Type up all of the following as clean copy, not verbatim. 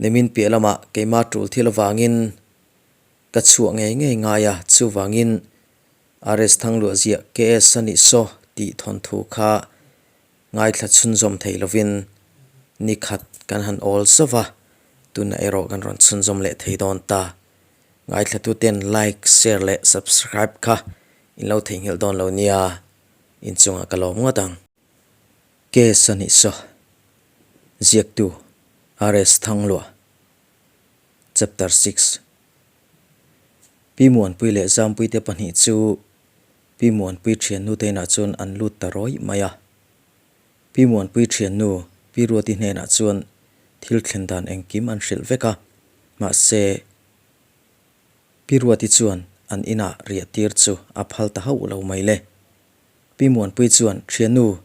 Nimin piah lamah keimah tul thil avangin ka chhuah ngei ngei ngai a, chuvangin RS Thangluah ziah KS a nih saw tih thawnthu kha ngaithla chhunzawm thei lovin ni khat kan han awl zauh va, tunah erawh kan rawn chhunzawm leh thei dawn ta. Ngaithlatuten like, share leh subscribe kha in lo theihnghilh dawn lo nia, inchungah ka lawm ngawt ang. Case a nih saw. Ziaktu RS Thangluah Chapter 6 Pi Muanpui leh Zampui te pahnih chu Pi Muanpui thiannu te inah chuan an lut ta rawih mai a. Pi Muanpui thiannu Pi Ruati hnenah chuan thil thlen dan engkim an hrilh vek a, mahse Pi Ruati chuan an inah riah tir chu a phal ta hauh lo mai le. Pi Muanpui chuan thiannu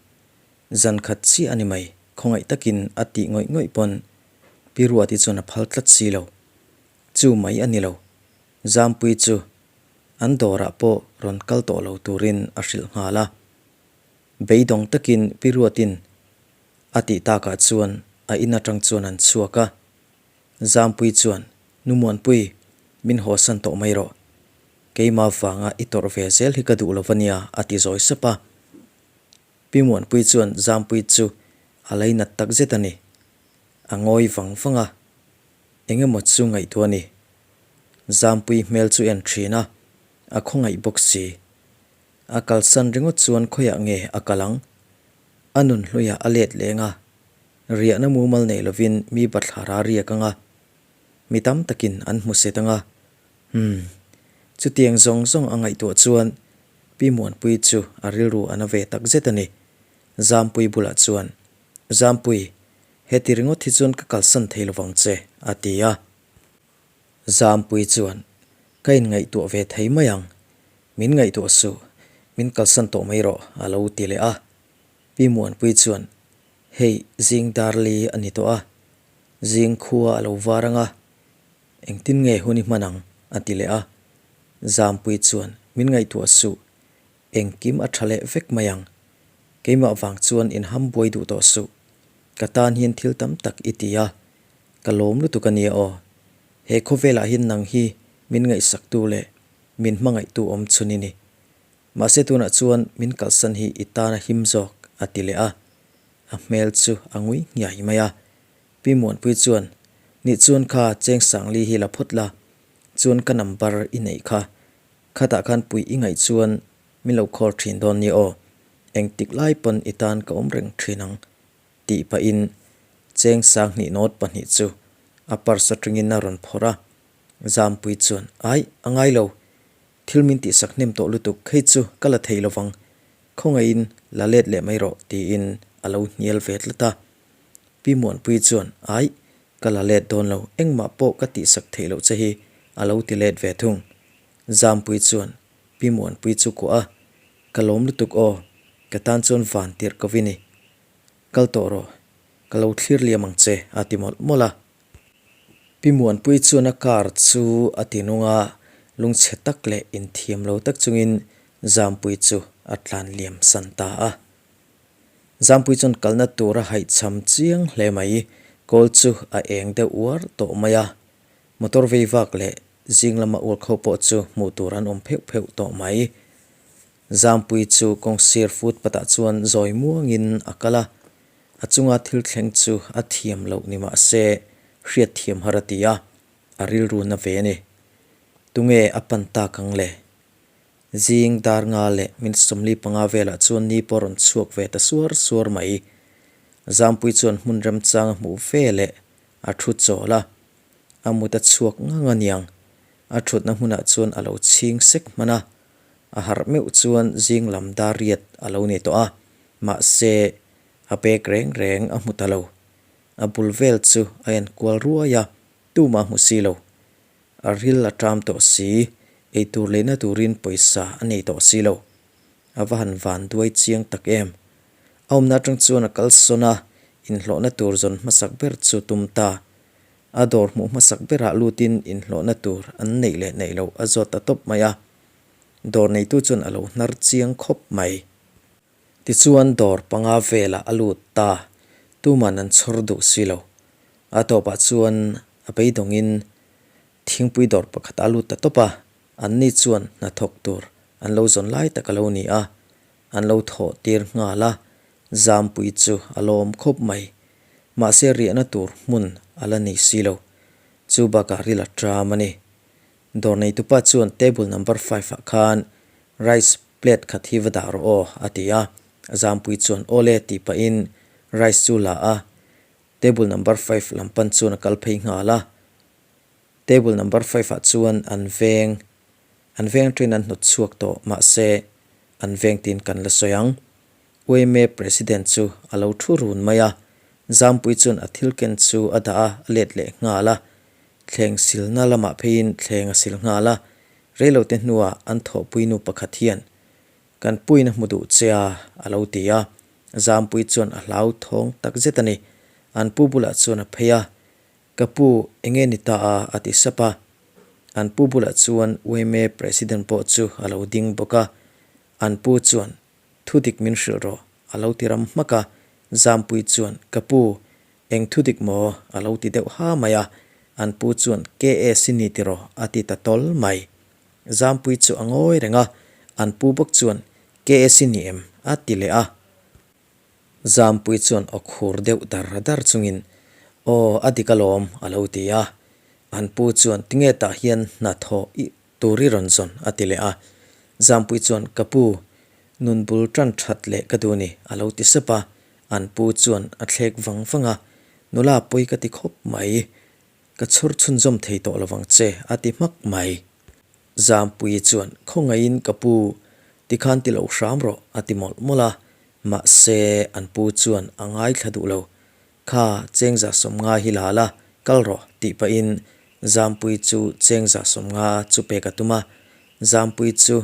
zan khat chiah a ni mai, khawngaih takin a tih ngawih ngawih pawn Pi Ruati chuan a phal tlat si lo. Chu mai a ni lo, Zampui chu an dawrah pawh rawn kal tawh lo turin a hrilh nghal a. Beidawng takin Pi Ruatin a tih takah chuan a in atang chuan an chhuak a. Zampui chuan, Nu Muanpui, min hawsan tawh mai rawh. Keimah vanga i tawrh ve zel hi ka duh lo va nia, a ti zawi sap a. Pi Muanpui chuan Zampui chu a leinat tak zet a ni. A ngawi vang vang a, eng emaw chu ngaihtuah a ni. Zampui hmel chu en thin a, a khawngaih bawk si. A kalsan ringawt chuan khawiah nge a kal ang? A nun hluiah a let leng a, riahna mumal nei lovin mi bathlar a riak ang a, mi tam takin an hmu set ang a. Umm. Chutiang zawng zawng a ngaihtuah chuan Pi Muanpui chu a rilru a na ve tak zet a ni. Zampui bulah chuan, Zampui, heti ringawt hi chuan ka kalsan thei lovang che, a ti a. Zampui chuan, Ka inngaihtuah ve thei mai ang. Min ngaihtuah suh, min kalsan tawh mai rawh, a lo ti leh a. Pi Muanpui chuan, Hei, zing darli a ni tawh a, zing khua a lo var ang a, Engtin nge hun i hman ang? a ti leh a. Zampui chuan, Min ngaihtuah suh, engkim a tha leh vek mai ang. Keimah vang chuan in ham buai duh tawh suh. Ka tan hian thil tam tak i ti a, ka lawm lutuk a nia aw. He khawvelah hian nang hi min ngaihsaktu leh min hmangaihtu awm chhun i ni. Mahse tunah chuan min kalsan hi i tan a him zawk, a ti leh a. A hmel chu a ngui nghiai mai a. Pi Muanpui chuan, Nih chuan kha cheng Sangli hi la phawt la, chuan ka number i neih kha. Khatah khan pui i ngaih chuan min lo call thin dawn nia aw, engtik lai pawn i tan ka awm reng thin ang, tih pahin cheng Sanghnih note pahnih chu a purse atangin a rawn phawrh a. Zampui chuan, Aih, a ngai lo, thil min tihsak hnem tawh lutuk, hei chu ka la thei lovang, khawngaihin la let leh mai rawh, tiin a lo hnial ve tlat a. Pi Muanpui chuan, Aih, ka la let dawn lo, engmah pawh ka tihsak theih loh che hi, a lo ti let ve thung. Zampui chuan Pi Muanpui chu kuah a, Ka lawm lutuk aw, ka tan chuan van tirh ko i ni. Kal tawh rawh, ka lo thlir liam ang che, a ti mawlh mawlh a. Pi Muanpui chuan a car chu a ti nung a, lungchhe tak leh inthiam lo tak chungin Zampui chu a tlan liam san ta a. Zampui chuan kalna tur a haihchham chiang hle mai. Kawl chu a eng deuh uar tawh mai a. Motor vei vak leh zing lama uak ho pawh chu hmuh tur an awm pheuh pheuh tawh mai. Zampui chu kawngsir footpath ah chuan zawi muangin a kal a. A chunga thil thleng chu a thiam loh ni mah se hriatthiam har a ti a, a rilru na ve a ni. Tunge a pan tak ang le? Zing dar nga leh min 45 velah chuan ni pawh rawn chhuak ve ta suar suar mai. Zampui chuan hmun remchang a hmuh ve leh a thu chawl a, a mut a chhuak ngang a niang. A thutna hmunah chuan a lo chhing sek hman a, a harh meuh chuan zing lam dar riat a lo ni tawh a, mahse a bag reng reng a hmu ta lo. A bul vel chu a enkual ruai a, tumah a hmu si lo. A ril a ṭam tawh si, eitur leina turin pawisa a nei tawh si lo. A va han van duai chiang tak em. A awmna aṭang chuan a kalsawn a, inhlawhna tur zawn hmasak ber chu tum ta. A dawr hmuh hmasak berah lutin inhlawhna tur an neih leh neih loh a zawt ta tawp mai a. Dawr neitu chuan a lo hnar chiang khawp mai. Tichuan dawr panga velah a lut ta, tuman an chhawr duh si lo. A tawpah chuan. A beidawngin thingpui dawr pakhat a lut ta tawp a, anni chuan hnathawk tur an lo zawn lai tak a lo ni a, an lo thawh tir nghal a, Zampui chu a lawm khawp mai. Mahse riahna tur hmun a la nei si lo, chu bakah ril a ṭam a ni. Dawr neitupa chuan table number five ah khan rice plate khat hi va dah rawh aw a ti a, Zampui chuan aw le tih pahin rice chu la a, table number five lam pan chuan a kal phei nghal a. Table number five ah chuan an veng an veng atangin an hnawt chhuak tawh mahse an veng tiin kan la sawi ang. Uaime President chu a lo thu run mai a, Zampui chuan a thil ken chu a dah a, a let leh nghal a. Thleng silna lamah pheiin thleng a sil nghal a, reilote hnuah an thawhpui nu pakhat hian, Kan puiin a hmu duh che a, a lo ti a. Zampui chuan a hlauthawng takzet a ni. An pu bulah chuan a phei a, Ka pu, enge ni ta a? a ti sap a. An pu bulah chuan yma President pawh chu a lo ding bawk a. An pu chuan, Thu dik min hrilh rawh, a lo ti ram hmak a. Zampui chuan, Ka pu, eng thu dik maw? a lo ti deuh ha mai a. An pu chuan, KS i ni tiraw? a ti ta tawl mai. Zampui chu a ngawi reng a, an pu bawk chuan, KS i ni em? a ti leh a. Zampui chuan aw khur deuh dar dar chungin, Aw, a dik alawm, a lo ti a. An pu chuan, Tinge tah hian hna thawh i tur i rawn zawn? a ti leh a. Zampui chuan, Ka pu, nun bul tan that leh ka duh ni, a lo ti sep a. An pu chuan a thlek vang vang a, Nula pawi ka ti khawp mai, ka chhur chhunzawm thei tawh lovang che, a ti hmak mai. Zampuii chuan, Khawngaihin ka pu, tikhan ti lo hram rawh, a ti mawlh mawlh a. Mahse, an pu chuan a ngaithla duh lo. Kha, chengza sawmnga hi la la, kal rawh, tih pahin Zampuii chu chengza sawmnga chu pek a tum a. Zampuii chu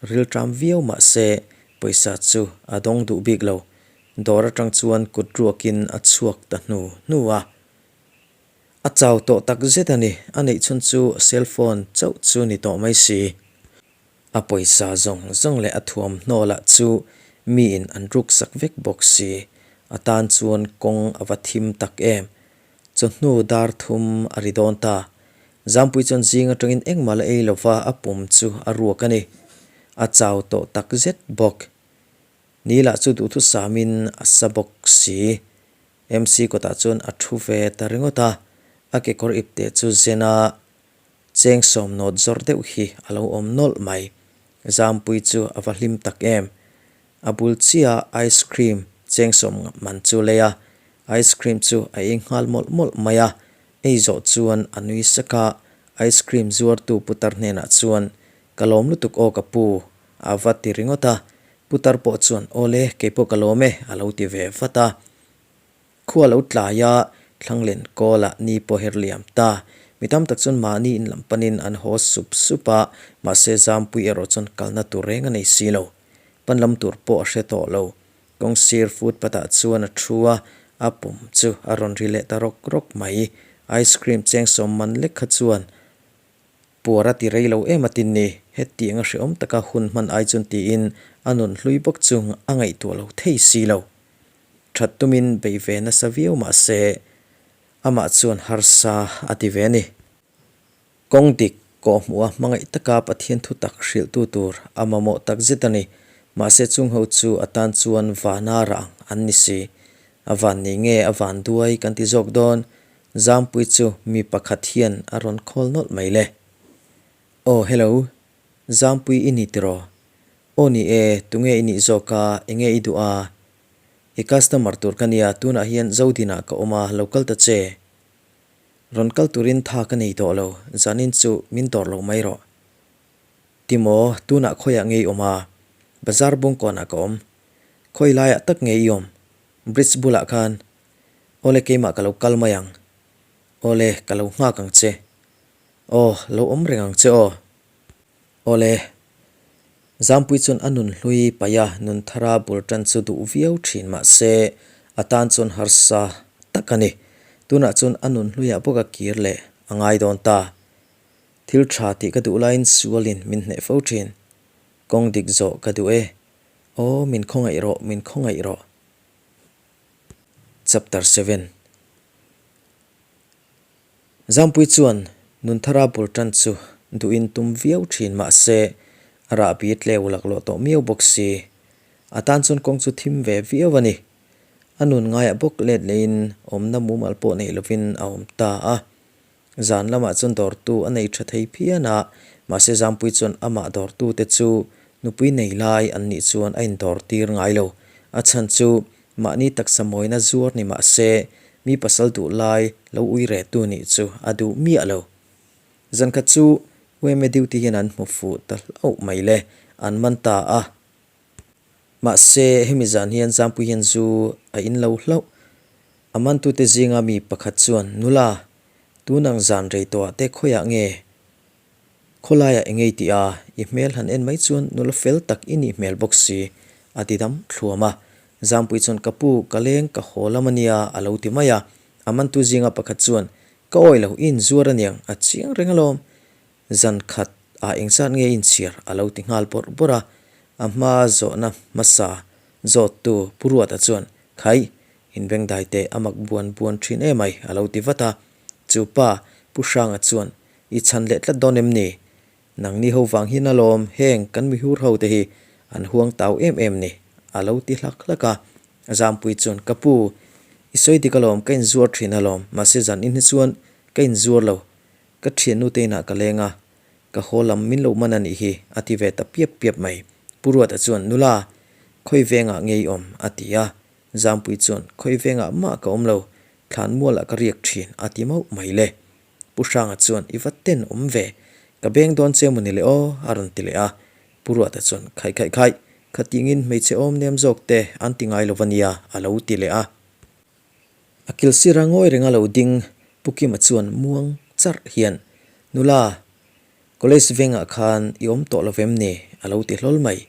rilṭam viau mahse, pawisa chu a dawng duh bik lo. Dawr aṭang chuan kut ruakin a chhuak ta hnu hnu a. A chau tawh tak zet a ni, a neih chhun chu cell phone chauh chu ni tawh mai si. A pawisa zawng zawng leh a thuamhnaw lah chu miin an ruk sak vek bawk si. A tan chuan kawng a va thim tak em. Chawhnu dar thum a ri dawn ta. Zampui chuan zing atangin engmah la ei lova a pum chu a ruak a ni. A chau tawh tak zet bawk. Ni lah chu duhthusamin a sa bawk si. MC kawtah chuan a thu ve ta ringawt a, a kekawr ipte chu zen a, cheng sawm nawt zawr deuh hi a lo awm nawlh mai. Zampui chu a va hlim tak em. A bul chiah a ice cream cheng sawm man chu lei a, ice cream chu a ei nghal mawlh mawlh mai a, ei zawh chuan a nui sak a, ice cream zuartu putar hnenah chuan, Ka lawm lutuk aw ka pu, a va ti ringawt a, putar pawh chuan, Awle, keipawh ka lawm e, a lo ti ve vat a. Khua lo tlai a, Thlanglen kawlah ni pawh her liam ta. Mi tam tak chuan mahni in lam panin an haw sup sup a, mahse Zampui erawh chuan kalna tur reng a nei si lo. Pan lam tur pawh a hre tawh lo. Kawngsir footpath ah chuan a thu a, a pum chu a rawn ri leh ta rawk rawk mai. Ice cream cheng sawm man lek kha chuan Puar a ti rei lo em a tin ni, hetiang a hrehawm taka hun hman ai chuan tiin a nun hlui bawk chu a ngaihtuah lo thei si lo. That tumin bei ve nasa viau mah se, amah chuan harsa a ti ve a ni. Kawng dik kawhhmuh a hmangaih taka Pathian thu tak hrilhtu tur a mamawh tak zet a ni. Mahse chung ho chu a tan chuan vana rah ang an ni si. A van ni nge a van duai kan ti zawk dawn, Zampui chu mi pakhat hian a rawn call nawlh mai le. Aw hello, Zampui i ni tiraw? Aw ni e, tunge i nih zawk a, enge i duh a? I customer tur ka nia, tunah hian Zodinah ka awm a, lo kal ta che. Rawn kal turin tha ka nei tawh lo, zanin chu min dawr lo mai rawh. Timaw, tunah khawiah nge i awm a? Bazar bungkawnah ka awm. Khawi laiah tak nge i awm? Bridge bulah khan. Awle keimah ka lo kal mai ang. Awle ka lo nghak ang che. Aw, lo awm reng ang che aw. Awle. Zampui chuan a nun hlui paih a, nun thara bul tan chu duh viau thin mah se a tan chuan harsa tak a ni. Tunah chuan a nun hluiah bawk a kir leh a ngai dawn ta. Thil tha tih ka duh laiin sualin min hneh fo thin. Kawng dik zawh ka duh e. Aw, min khawngaih rawh, min khawngaih rawh. Chapter 7. Zampui chuan Nunthara bul tan chu duhin tum viau thin mah se a rahbi tleu laklawh tawh miau bawk si. A tan chuan kawng chu thim ve viau a ni. A nun ngaiah bawk let lehin awmna mumal pawh nei lovin a awm ta a. Zan lamah chuan dawrtu a nei tha thei phian a, mahse Zampui chuan amah dawrtute chu nupui nei lai an nih chuan a indawr tir ngai lo. A chhan chu mahni taksa mawina zuar ni mah se mi pasal duh lai lo ui rehtu nih chu a duh miah lo. Zan khat chu UMA duty hian an hmu fuh ta hlauh mai le, an man ta a. Mahse, hemi zan hian Zampui hian zu a in lo hlauh. A mantute zinga mi pakhat chuan, Nula, tun ang zan rei tawhah te khawiah nge? Khawlaiah eng ei tih a, i hmel han en mai chuan nula fel tak i nih hmel bawk si, a ti dam thluam a. Zampui chuan, Ka pu, ka leng ka haw lam a nia, a lo ti mai a. A mantu zinga pakhat chuan, Ka awi lo, i inzuar aniang, a chiang reng alawm. Zan khat ah engzat nge inchhir a lo ti nghal bawrh bawrh a, a hma zawhna hmasa zawttu Pu Ruata chuan, Khai, inbengdai teh a mak buan buan thin emai a lo ti vat a. Chu pa Pu Hranga chuan, I chhan leh tlat dawn em ni? Nangni ho vang hian alawm heng kan mihur ho te hi an huang tau em em ni a lo ti hlak hlak a. Zampui chuan, Ka pu, i sawi dik alawm ka inzuar thin alawm, mahse zan in hi chuan ka inzuar lo, Ka thiannu te inah ka leng a, ka haw lam min lo man a nih hi, a ti ve ta piap piap mai. Pu Ruata chuan, Nula, khawi vengah nge i awm? a ti a. Zampui chuan, Khawi vengah mah ka awm lo, thlan mualah ka riak thin, a ti mauh mai le. Pu Hranga chuan, I va ten awm ve, ka beng dawn che maw ni le aw, a rawn ti leh a. Pu Ruata chuan, Khaih khaih khaih, khatingin hmeichhe awm nem zawk te an ti ngai lo va nia, a lo ti leh a. A kil sira ngawi renga lo ding Pu Kima chuan muang charh hian, Nula, college vengah khan i awm tawh lo vem ni? a lo ti hlawl mai.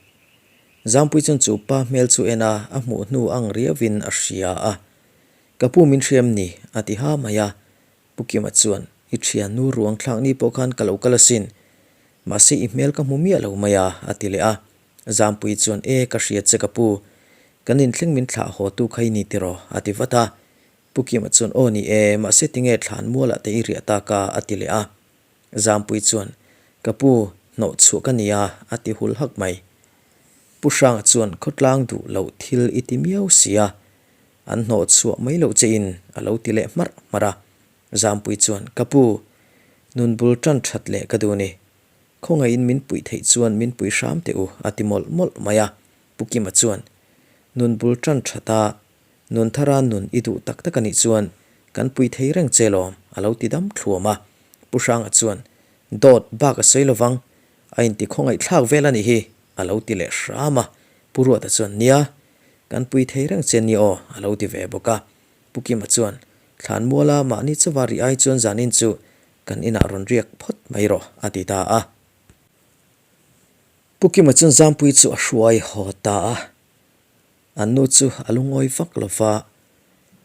Zampui chuan chu pa hmel chu en a, a hmuh hnu ang riauin a hria a. Ka pu min hria em ni? a ti ha mai a. Pu Kima chuan, I thiannu ruang thlak ni pawh khan ka lo kal asin. Mahse i hmel ka hmu miah lo mai a, a ti leh a. Zampui chuan, E, ka hria che ka pu. Kan inthleng min thlah haw tu kha i ni tiraw? a ti vat a. Pu Kima chuan, Aw ni e, mahse tinge thlan mualah te i riah tak a? a ti leh a. Zampui chuan, Ka pu, hnawh chhuah ka nia, a ti hul hak mai. Pu Hranga chuan, Khawtlang duh loh thil i ti miau si a, an hnawh chhuah mai loh che in, a lo ti leh hmarh hmarh a. Zampui chuan, Ka pu, nun bul tan that leh ka duh ni. Khawngaihin min puih theih chuan min pui hram teh u, a ti mawlh mawlh mai a. Pu Kima chuan, Nun bul tan that a, nun thara nun i duh tak tak a nih chuan kan pui thei reng che lawm, a lo ti dam thluam a. Pu Hranga chuan, Dawt bak a sawi lovang, a inti khawngaih thlak vel a nih hi, a lo ti leh hram a. Pu Ruata chuan, Nia, kan pui thei reng che nia aw, a lo ti ve bawk a. Pu Kima chuan, Thlanmuala mahni chauva ri ai chuan zanin chu Kan inah rawn riak phawt mai rawh, a ti ta a. Pu Kima chuan Zampui chu a hruai haw ta a. An nu chu a lungawi vak lo va,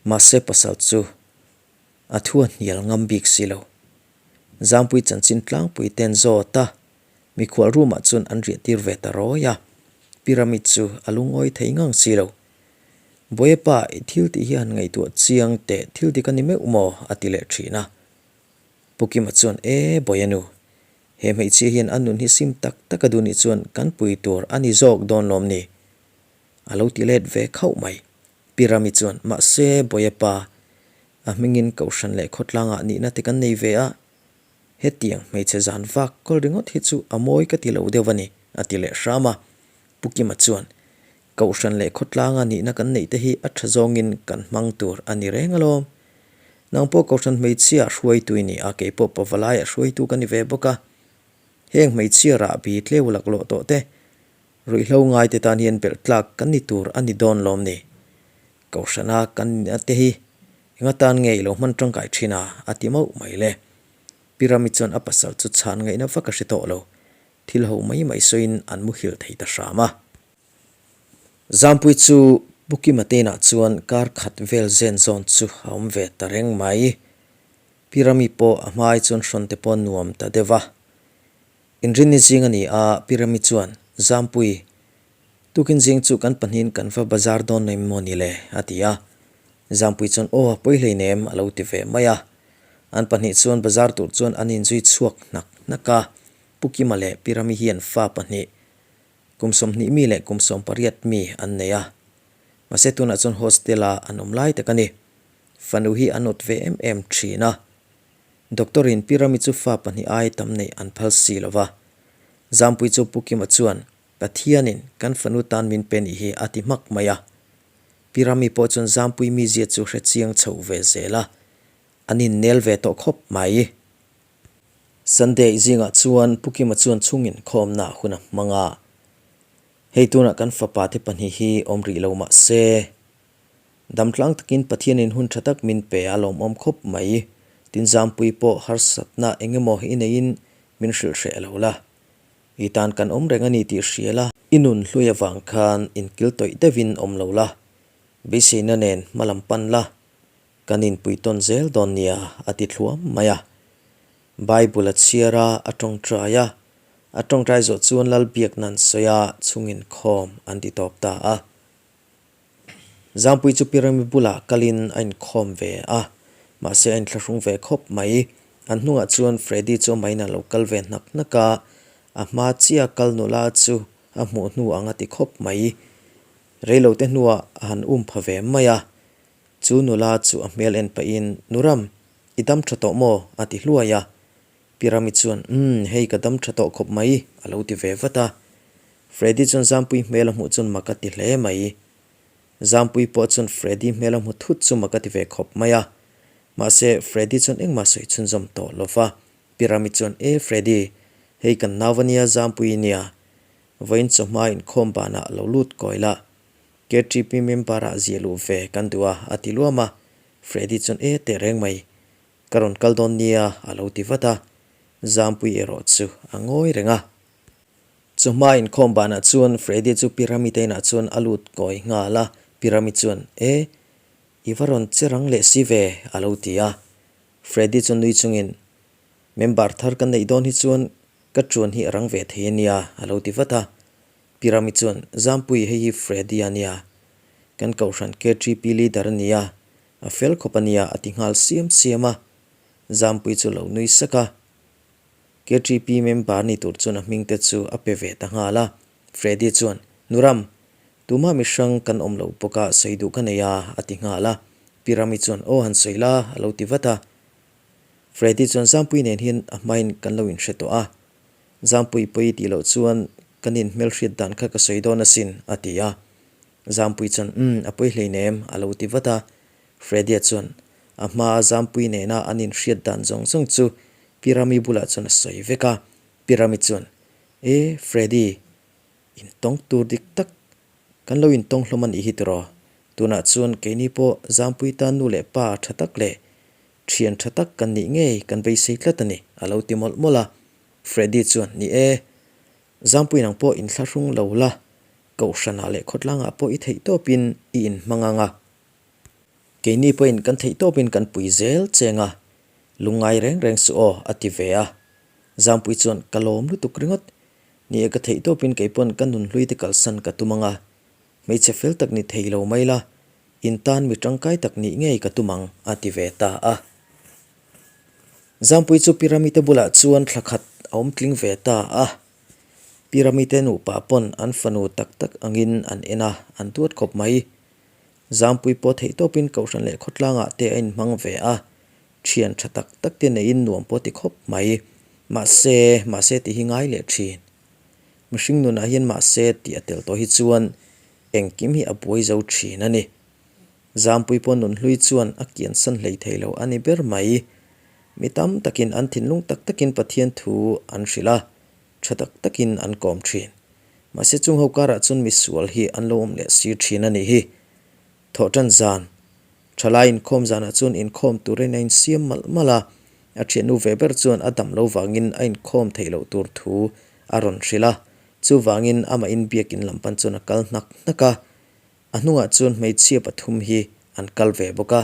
mahse pasal chu a thu a hnial ngam bik si lo. Zampui chanchin tlangpui ten zawt a, mikhual room ah chuan an riah tir ve ta rawi a. Pyramid chu a lungawi thei ngang si lo. Bawipa, i thil tih hi han ngaihtuah chiang teh, thil dik a ni meuh maw? a ti leh thin a. Pu Kima chuan, E, Bawianu, he hmeichhia hian a nun hi sim tak tak a duh nih chuan kan pui tur a ni zawk dawn lawm ni? A lo ti let ve khauh mai. Pi Rami chuan, Mahse, Bawiapa, a hmingin Kohhran leh khawtlangah nihna te kan nei ve a, hetiang hmeichhe zan vak kawl ringawt hi chu a mawi ka ti lo deuh a ni, a ti leh hram a. Pu Kima chuan, Kohhran leh khawtlanga nihna kan neih te hi a tha zawngin kan hmang tur a ni reng alawm. Nang pawh Kohhran hmeichhia hruaitu i ni a, kei pawh Pavalai a hruaitu ka ni ve bawk a. Heng hmeichhia rahbi tleu laklawh tawh te, ruihhlo ngai te tan hian belh tlak kan ni tur a ni dawn lawm ni. Kohhrana kan nihna te hi enga tan nge i lo hman tangkai thin a, a ti mauh mai le. Pi Rami chuan a pasal chu chhan ngaihna vak a hre tawh lo. Thil ho mai mai sawiin an muhil thei ta hram a. Zampui chu Pu Kima te inah chuan kar khat vel zen zawn chu a awm ve ta reng mai. Pi Rami pawh a hmai chuan hrawn te pawh nuam ta deuh va. Inrinni zing a ni a, Pi Rami chuan, Zampui, tukin zing chu kan pahnihin kan va bazar dawn em maw ni le? a ti a. Zampui chuan, Aw, pawi hleinem, a lo ti ve mai a. An pahnih chuan bazar tur chuan an inzui chhuak hnak hnak a, Pu Kima leh Pi Rami hian fa pahnih, kum 20 mi leh kum 18 mi an nei a. Mahse tunah chuan hostel-a an awm lai tak a ni. Fanu hi an awt ve em em thin a. Doctor in Pi Rami chu fa pahnih ai tam neih an phal si lo va. Zampui chu Pu Kima chuan Pathianin kan fanu tan min pe nih hi a ti hmak mai a. Pi Rami pawh chuan Zampui mizia chu hre chiang chhoh ve zel a, an innel ve tawh khawp mai. Sunday zingah chuan Pu Kima chuan chhung inkhawmna hun a hmang a, Hei tunah kan fapa te pahnih hi awm rih lo mah se, damtlang takin Pathianin hun tha tak min pe a lawmawm khawp mai. Tin Zampui pawh harsatna eng emaw i neiin min hrilh hreh lo la. I tan kan awm reng a ni tih hria la. I nun hlui avang khan inkil tawih deuhin awm lo la, beiseina nen hma lam pan la, kan inpui tawn zel dawn nia a ti thluam mai a. Bible a chhiar a, a tawngtai a, a tawngtai zawh chuan Lal biakna an sawi a, chhung inkhawm an ti tawp ta a. Zangpui chu Pyramid bulah kalin a inkhawm ve a, mahse a inthlahrung ve khawp mai. An hnungah chuan Freddy chu amahin a lo kal ve hnak hnak a, a hma chiah kal nula chu a hmuh hnu ang a ti khawp mai. Reilote hnuah a han um pha ve mai a, chu nula chu a hmel en pahin, Nuram, i dam tha tawh maw? a ti hluai a. Pyramid chuan, Umm, hei ka dam tha tawh khawp mai, a lo ti ve vat a. Freddy chuan Zampui hmel a hmuh chuan mak a ti hle mai. Zampui pawh chuan Freddy hmel a hmu thut chu mak a ti ve khawp mai a. Mahse, Freddy chuan engmah sawi chhunzawm tawh lo va. Pyramid chuan, E Freddy, hei kan nau a nia Zampui i nia. Vawiin chawhma inkhawm banah lo lut kawi la. KTP member-ah zia luh ve kan duh a, a ti luam a. Freddy chuan, E teh reng mai. Ka rawn kal dawn nia, a lo ti vat a. Zampui erawh chu a ngawi reng a. Chawhma inkhawm banah chuan Freddy chu Pyramid a inah chuan a lut kawi nghal a, Pyramid chuan, E, i va rawn che rang leh si ve, a lo ti a. Freddy chu nui chungin, Member thar kan neih dawn hi chuan ka ṭuan hi a rang ve thei a nia, a lo ti vat a. Pyramid chuan, Zampui, hei hi Freddy a nia. Kan kohhran KTP leader a nia, a fel khawp a nia, a ti nghal siam siam a. Zampui chu lo nui sak a. KTP member ni tur chuan a hming te chu a pe ve ta nghal a. Freddy chuan, Nuram, tumah mi hrang kan awm lo bawk a, sawi duh ka nei a, a ti nghal a. Pi Rami chuan, Aw han sawi la, a lo ti vat a. Freddy chuan, Zampui nen hian a hmain kan lo inhre tawh a. Zampui pawi tih loh chuan kan inhmelhriat dan kha ka sawi dawn asin, a ti a. Zampui chuan, Umm, a pawi hleinem, a lo ti vat a. Freddy-a chuan a hmaa Zampui nena an inhriat dan zawng zawng chu Pi Rami bulah chuan a sawi vek a. Pi Rami chuan, E, Freddy, intawng tur dik tak kan lo intawng hlawm a nih hi tiraw? Tunah chuan keini pawh Zampui tan nu leh pa tha tak leh thian tha tak kan nih ngei kan beisei tlat a ni, a lo ti mawlh mawlh a. Freddy chuan, Ni e, Zampui nang pawh inthlahrung lo la, Kohhranah leh khawtlangah pawh i theihtawpin i inhmang ang a. Keini pawhin kan theihtawpin kan pui zel cheng a, lungngai reng reng suh aw, a ti ve a. Zampui chuan ka lawm lutuk ringawt. Ni e ka theihtawpin kei pawn ka nunhlui te kalsan ka tum ang a, hmeichhe fel tak ni thei lo mai la, in tan mi tangkai tak nih ngei ka tum ang, a ti ve ta a. Zampui chu Pyramid-a bulah chuan thla khat a awm tling ve ta a. Pyramid-te nupa pawn an fanu tak tak angin an en a, an duat khawp mai. Zampui pawh theihtawpin Kohhran leh khawtlangah te a inhmang ve a, thian tha tak tak te neiin nuam pawh ti khawp mai. Mahse, mahse tih hi ngai leh thin. Mihring nunah hian mahse tih a tel tawh hi chuan engkim hi a buai zo thin a ni. Zampui pawh nunhlui chuan a kiansan hlei thei lo a ni ber mai. Mi tam takin an thinlung tak takin Pathian thu an hrilh a, tha tak takin an kawm thin. Mahse chung ho karah chuan misual hi an lo awm leh si thin a nih hi. Thawhtan zan, thalai inkhawm zanah chuan inkhawm turin a insiam malh malh a, a thiannu ve ber chuan a dam lo vangin a inkhawm theih loh tur thu a rawn hrilh a, chuvangin amah inbiakin lam pan chuan a kal hnak hnak a, a hnungah chuan hmeichhia pathum hi an kal ve bawk a.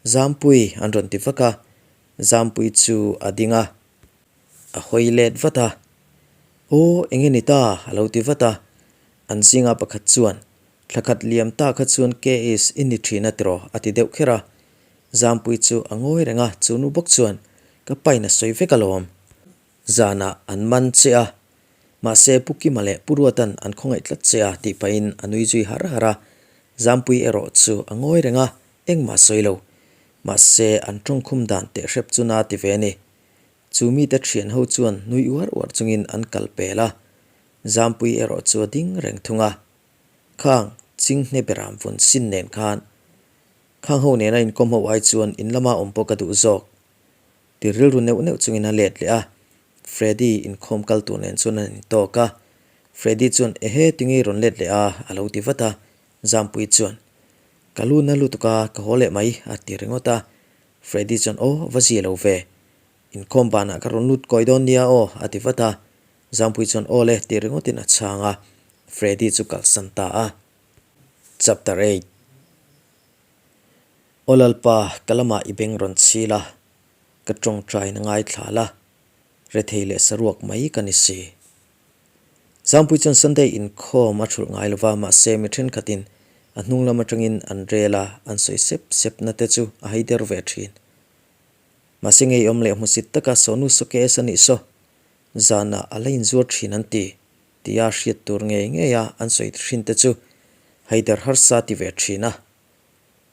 Zampui an rawn ti vak a, Zampui chu a ding a. A hawi let vat a, Aw, eng nge ni ta? a lo ti vat a. An zinga pakhat chuan, Thla khat liam ta kha chuan KS i ni thin a tiraw? a ti deuh kher a. Zampui chu a ngawi reng a, chu nu bawk chuan, Ka pain a sawi vek alawm. Zanah an man che a, mahse Pu Kima leh Pu Ruatan an khawngaih tlat che a tih pahin a nui zui har har a. Zampui erawh chu a ngawi reng a, engmah sawi lo. Mahse an tawngkhum dan teh hrep chu na ti ve a ni. Chu mite thian ho chuan nui uar uar chungin an kal pel a, Zampui erawh chu a ding reng thung a. Khang Chinghne beram vun sin nen khan khang ho nena inkawm ho ai chuan in lama awm pawh ka duh zawk ti rilru neuh neuh chungin a let leh a. Freddy inkhawm kal tur nen chuan an intawk a. Freddy chuan Ehe tinge i rawn let leh a? a lo ti vat a. Zampui chuan Ka lu na lutuk a, ka haw leh mai a ti ringawt a. Freddy chuan Aw va zia lo ve. Inkhawm banah ka rawn lut kawi dawn nia aw a ti vat a. Zampui chuan Aw le tih ringawtin a chhang a, Freddy chu kalsan ta a. Chapter 8 Aw Lalpa, ka lamah i beng rawn chhil a, ka tawngtaina ngaithla la, rethei leh saruak mai ka ni si. Zampui chuan Sunday inkhawm a thulh ngai lova, mahse mi thenkhatin a hnung lam atangin an rel a, an sawi sep sepna te chu a haider ve thin. Mahse ngeiawm leh hmusit taka Sonu Sawkes a nih saw, zanah a la inzuar thin an ti, tia hriat tur ngei ngei a an sawi thin te chu haider harsa ti ve thin a.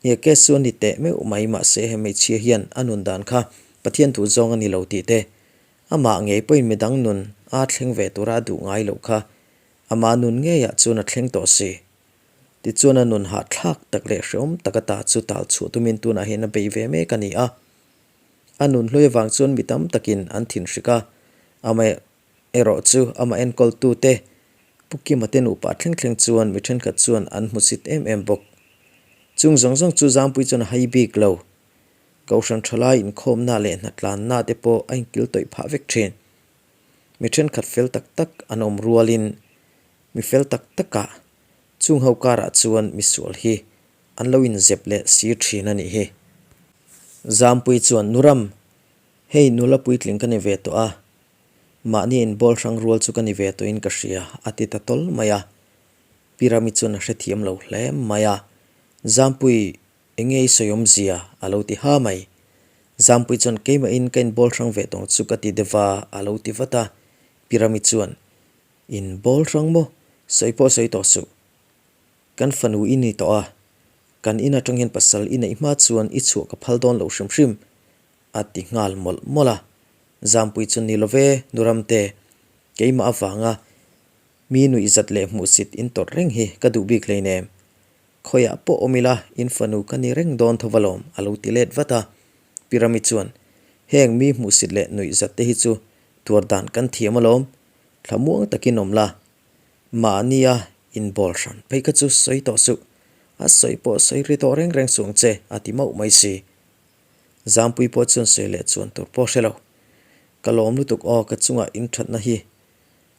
Nia case chu a ni teh meuh mai mahse he hmeichhia hian a nun dan kha Pathian duh zawng a ni lo tih te, amah ngei pawhin midang nun a thleng ve tura a duh ngai loh kha ama nun ngeiah chuan a thleng tawh si. Tichuan a nun hahthlak tak leh hrehawm tak ata chu tal chhuah tumin tunah hian a bei ve mek a ni a. A nun hlui avang chuan mi tam takin an thinhrik a, amah erawh chu amah enkawltute Pu Kima te nupa thleng thleng chuan mi thenkhat chuan an hmusit em em bawk. Chung zawng zawng chu Zampui chuan a hai bik lo. Kohhran thalai inkhawmna leh hnatlanna te pawh a inkil tawih phah vek thin. Mi thenkhat fel tak tak an awm rualin mi fel tak takah chung ho karah chuan misual hi an lo inzep leh si thin a nih hi. Zampui chuan, Nuram, hei nula puitling ka ni ve tawh a, mahni inbawl hrang rual chu ka ni ve tawhin ka hria, a ti ta tawl mai a. Pi Rami chuan a hrethiam lo hle mai a, Zampui, enge i sawi awmzia? a lo ti ha mai. Zampui chuan, Keimahin ka inbawl hrang ve tawng chu ka ti deuh a, a lo ti vat a. Pi Rami chuan, Inbawl hrang maw? Sawi pawh sawi tawh suh. Kan fanu i ni tawh a, kan in atang hian pasal i neih hma chuan i chhuah ka phal dawn lo hrim hrim, a ti nghal mawlh mawlh a. Zampui chu ni love, Nuramte, keimah avanga mi nuihzat leh hmuhsit in tawrh reng hi ka duh bik hleinem. Khawiah pawh awm ila in fanu ka ni reng dawn tho valawm, a lo ti let vat a. Pi Rami chuan, Heng mi hmuhsit leh nuihzat te hi chu tuar dan kan thiam alawm, thlamuang takin awm la, Mahnia inbawl hran phei kha chu sawi tawh suh, a sawi pawh sawi ri tawh reng reng suh ang che, a ti mauh mai si. Zampui pawh chuan sawi leh chuan tur pawh hre lo. Ka lawm lutuk aw, ka chungah inthatna hi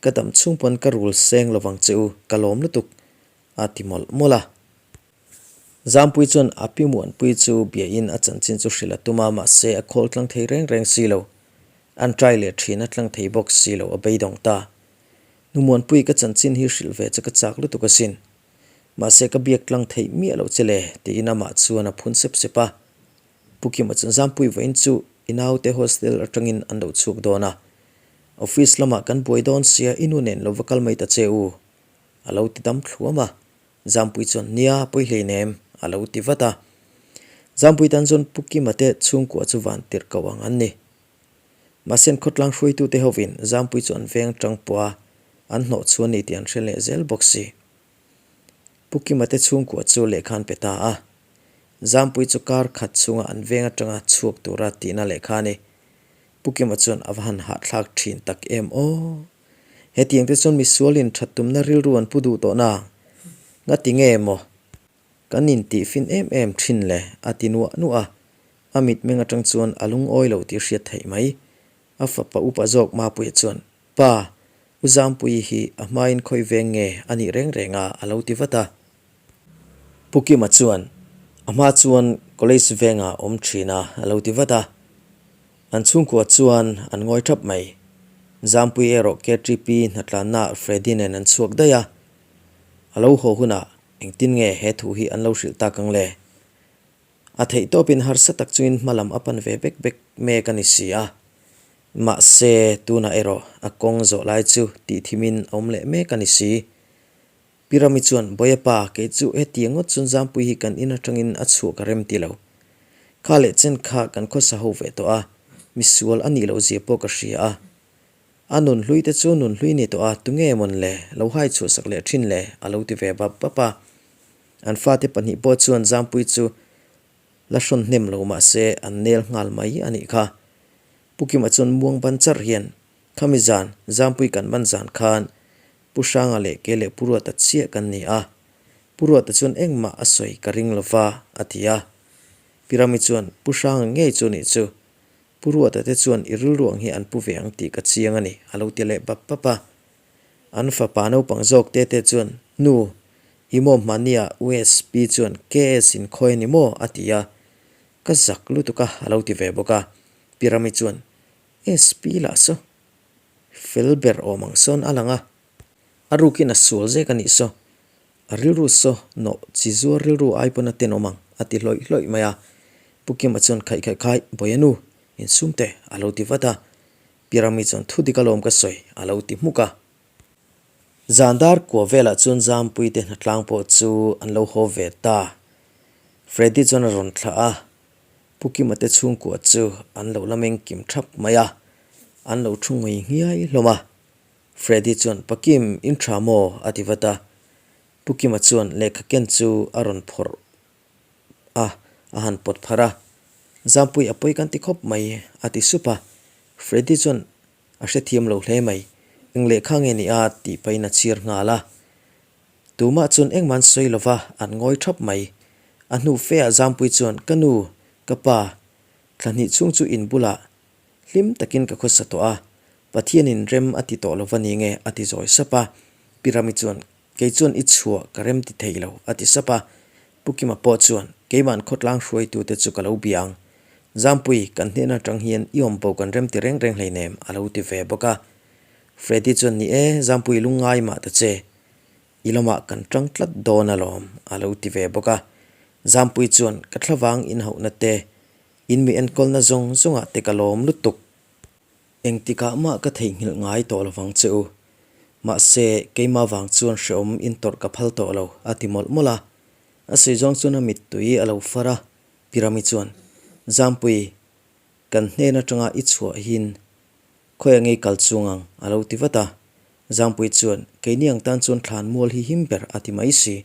ka dam chhung pawn ka rul seng lovang che u, ka lawm lutuk, a ti mawlh mawlh a. Zampui chuan a pi Muanpui chu biain a chanchin chu hrilh a tum a, mahse a khawl tlang thei reng reng si lo. An try leh thin a tlang thei bawk si lo, a beidawng ta. Nu Muanpui ka chanchin hi hrilh ve che ka chak lutuk asin. Mahse ka biak tlang theih miah loh che le tiin amah chuan a phun sep sep a. Pu Kima chuan Zampui vawiin chu i naute hostel atangin an lo chhuak dawn a. Office lamah kan buai dawn sia i nu nen lo va kal mai ta che u a lo ti dam thluam a. Zampui chuan Nia pawi hleinem a lo ti vat a. Zampui tan chuan Pu Kima te chhungkua chu van tirh koh ang an ni. Mahse an khawtlang hruaitute hovin Zampui chu an veng tang pawh a, an hnawh chhuah a ni tih an hre leh zel bawk si. Pu Kima te chhungkua chu lehkha an pe ta a. Zampui chu kar khat chhunga an veng atanga chhuak tura tihna lehkha a ni. Pu Kima chuan a va han hahthlak thin tak em aw! Hetiang te chuan misualin that tumna rilru an pu duh tawh na? Ngati nge maw? Kan intihfin em em thin le, a ti nuah nuah a. A mitmeng atang chuan a lungawi lo tih hriat theih mai. A fapa upa zawk Mapuia chuan, Pa, U Zampuii hi a hmain khawi veng nge a nih reng reng a, a lo ti vat a. Pu Kima chuan, A hma chuan college vengah awm thin a, a lo ti vat a. An chhungkua chuan an ngawi thap mai. Zampuii erawh KTP hnatlannaah Freddy nen an chhuak daih a. A lo haw hunah Engtin nge he thu hi an lo hrilh tak ang le? A theihtawpin harsa tak chungin hmalam a pan ve bek bek mek a ni si a. Mahse, tunah erawh a kawng zawh lai chu tihthimin a awm leh mek a ni si. Pi Rami chuan, Bawiapa, kei chu hetiang ngawt chuan Zampui hi kan in atangin a chhuah ka rem ti lo. Kha leh chen kha kan khawsa ho ve tawh a, misual a nih loh zia pawh ka hria a. A nun hlui te chu nun hlui ni tawh a, tunge mawn le, lo hai chhuah sak leh thin le, a lo ti ve bap bap a. An fate pahnih pawh chuan Zampui chu la hrawn hnem lo mah se an nel nghal mai a nih kha. Pu Kima chuan muang ban charh hian, Khami zan, Zampui kan man zan khan Pu Hranga leh kei leh Pu Ruata chiah kan ni a, Pu Ruata chuan engmah a sawi ka ring lo va, a ti a. Pi Rami chuan, Pu Hranga ngei chu nih chu, Pu Ruata te chuan i rilru ang hi an pu ve ang tih ka chiang a ni, a lo ti leh bap bap a. An fapa naupang zawk te te chuan, Nu, i maw hmania USP chuan KS in khawi a ni maw? a ti a. Ka zak lutuk a, a lo ti ve bawk a. Pi Rami chuan, SP lah saw. Fel ber awm ang sawn a lang a. A rukin a sual zek a nih saw. A rilru saw nawh chi zuar rilru ai pawn a tenawm ang, a ti hlawih hlawih mai a. Pu Kima chuan khaih khaih khai, Bawiha nu, insum teh, a lo ti vat a. Pi Rami chuan thu dik alawm ka sawi, a lo ti hmuk a. Zan dar kua velah chuan Zampui te hnatlang pawh chu an lo haw ve ta. Freddy chuan a rawn thlah a, Pu Kima te chhungkua chu an lo la meng kim thap mai a, an lo thu ngui nghiai hlawm a. Freddy chuan, Pa Kim, in tha maw? a ti vat a. Pu Kima chuan lehkha ken chu a rawn phawrh a, a han pawt pharh a. Zampui a pawi kan ti khawp mai, a ti sup a. Freddy chuan a hrethiam lo hle mai, Eng lehkha nge ni a? tih pahin a chhir nghal a. Tumah chuan engmah an sawi lova, an ngawi thap mai. A hnu feah Zampui chuan, Ka nu, ka pa, thla hnih chhung chu in bulah hlim takin ka khawsa tawh a, Pathianin rem a ti tawh lova ni nge? a ti zawi sap a. Pi Rami chuan, Kei chuan i chhuah ka rem ti thei lo, a ti sap a. Pu Kima pawh chuan, Keima'n khawtlang hruaitute chu ka lo bia ang. Zampui, kan hnen atang hian i awm bo kan rem ti reng reng hleinem, a lo ti ve bawk a. Freddy chuan, Ni e, Zampui lungngai mah ta che. I lamah kan tang tlat dawn alawm, a lo ti ve bawk a. Zampui chuan, Ka thlavang inhauhna te, in mi enkawlna zawng zawngah te ka lawm lutuk. Engtikah mah ka theihnghilh ngai tawh lovang che u. Mahse, keimah vang chuan hreawm intawrh ka phal tawh lo, a ti mawlh mawlh a. A sawi zawng chuan a mittui a lo far a. Pi Rami chuan, Zampui, kan hnen atanga i chhuahin Khawi a ngei kal chung ang, a lo ti vat a. Zangpui chuan, Keini ang tan chuan thlan mual hi him ber, a ti mai si.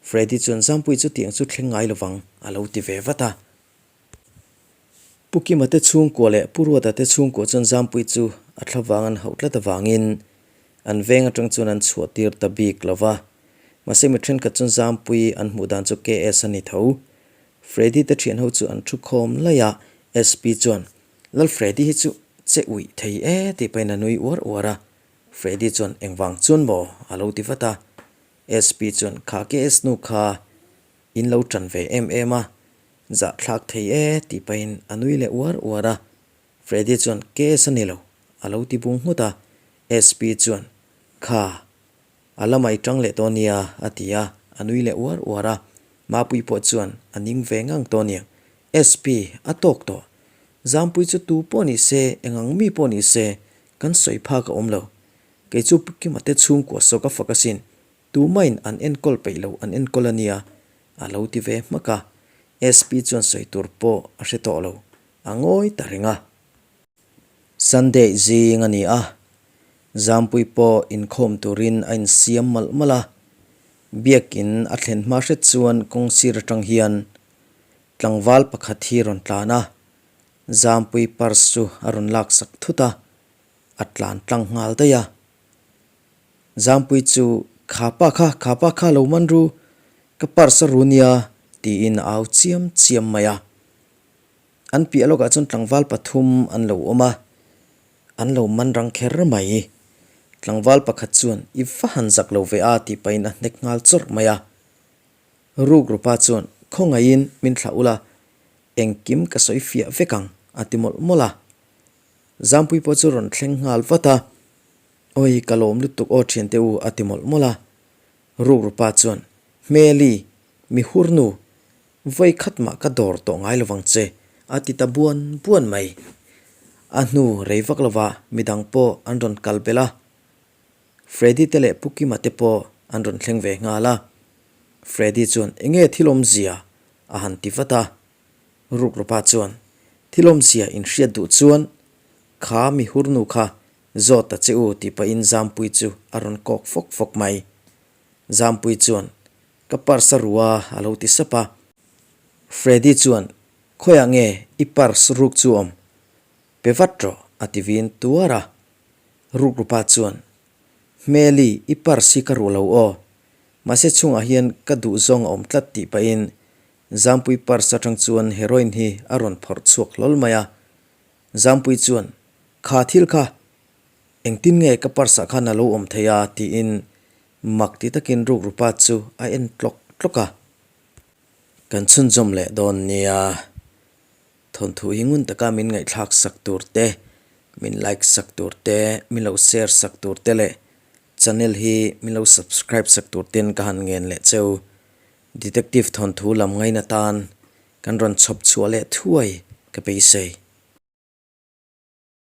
Freddy chuan, Zangpui chu tiang chu thleng ngai lovang, a lo ti ve vat a. Pu Kima te chhungkua leh Pu Ruata te chhungkua chuan Zangpui chu a thlavang an hauh tlat avangin an veng atang chuan an chhuah tir ta bik lo va. Mahse mi thenkhat chuan Zangpui an hmuh dan chu KS a ni tho. Freddy te thianho chu an thu khawm laih a, SP chuan, Lal Freddy hi chu che uih thei e tih pahin a nui uar uar a, Freddy chuan engvang chuan maw a lo ti vat a, SP chuan kha KS nu kha in lo tan ve em em a, zahthlak thei e tih pahin a nui leh uar uar a, Freddy chuan KS a ni lo a lo ti bung nghut a, SP chuan kha A la mai tang leh tawh nia, a ti a, a nui leh uar uar a. Mapui pawh chuan a ning ve ngang tawh nia. SP, a tawk tawh. Zampui chu tu pawh ni se, eng ang mi pawh ni se, kan sawi phak a awm lo. Kei chu Pu Kima te chhungkua saw ka fak asin, tumahin an enkawl peih lo an enkawl a nia, a lo ti ve hmak a. SP chuan sawi tur pawh a hre tawh lo, a ngawi ta reng a. Sunday zing a ni a, Zampui pawh inkhawm turin a insiam malh malh a, biakin a thlen hma hret chuan kawng sir atang hian tlangval pakhat hi rawn tlan a, Zampui purse chu a rawn laksak thut a, a tlan tlang nghal daih a. Zampui chu, Kha pa kha, kha pa kha lo man ru, ka purse a ru nia, tiin a au chiam chiam mai a. An piah lawkah chuan tlangval pathum an lo awm a, an lo man rang kher mai. Tlangval pakhat chuan, I va han zak lo ve a tih pahin a hnek nghal chawrh mai a. Rukrupa chuan, Khawngaihin min thlah ula, engkim ka sawi fiah vek ang, a ti mawlh mawlh a. Zampui pawh chu rawn thleng nghal vat a, Awi, ka lawm lutuk aw thiante u, a ti mawlh mawlh a. Rukrupa chuan, Hmeli, mi hurnu! Vawi khat mah ka dawr tawh ngai lovang che, a ti ta buan buan mai. A hnu rei vak lovah midang pawh an rawn kal belh a. Freddy te leh Pu Kima te pawh an rawn thleng ve nghal a. Freddy chuan enge thil awmzia a han ti vat a. Rukrupa chuan thil awmzia inhriat duh chuan kha mi hurnu kha zawt ta che u tih pahin Zampui chu a rawn kawk fawk fawk mai. Zampui chuan, Ka purse a ru a, a lo ti sap a. Freddy chuan, Khawiah nge i purse ruk chu awm? Pe vat rawh, a ti vin tuar a. Rukrupa chuan, Hmeli, i purse hi ka ruh lo aw. Mahse chhungah hian ka duh zawng a awm tlat tih pahin Zampui purse atang chuan heroin hi a rawn phawrh chhuak hlawl mai a. Zampui chuan, Kha thil kha Engtin nge ka purse ah khan a lo awm thei a? tiin mak ti takin rukrupa chu a en tlawk tlawk a. Kan chhunzawm leh dawn nia. Thawnthu hi ngun taka min ngaihthlak sak tur te, min like sak tur te, min lo share sak tur te leh channel hi min lo subscribe sak tur ten ka han ngen leh cheu. Detective thawnthu lam ngaina tan kan rawn chhawp chhuah leh thuai ka beisei.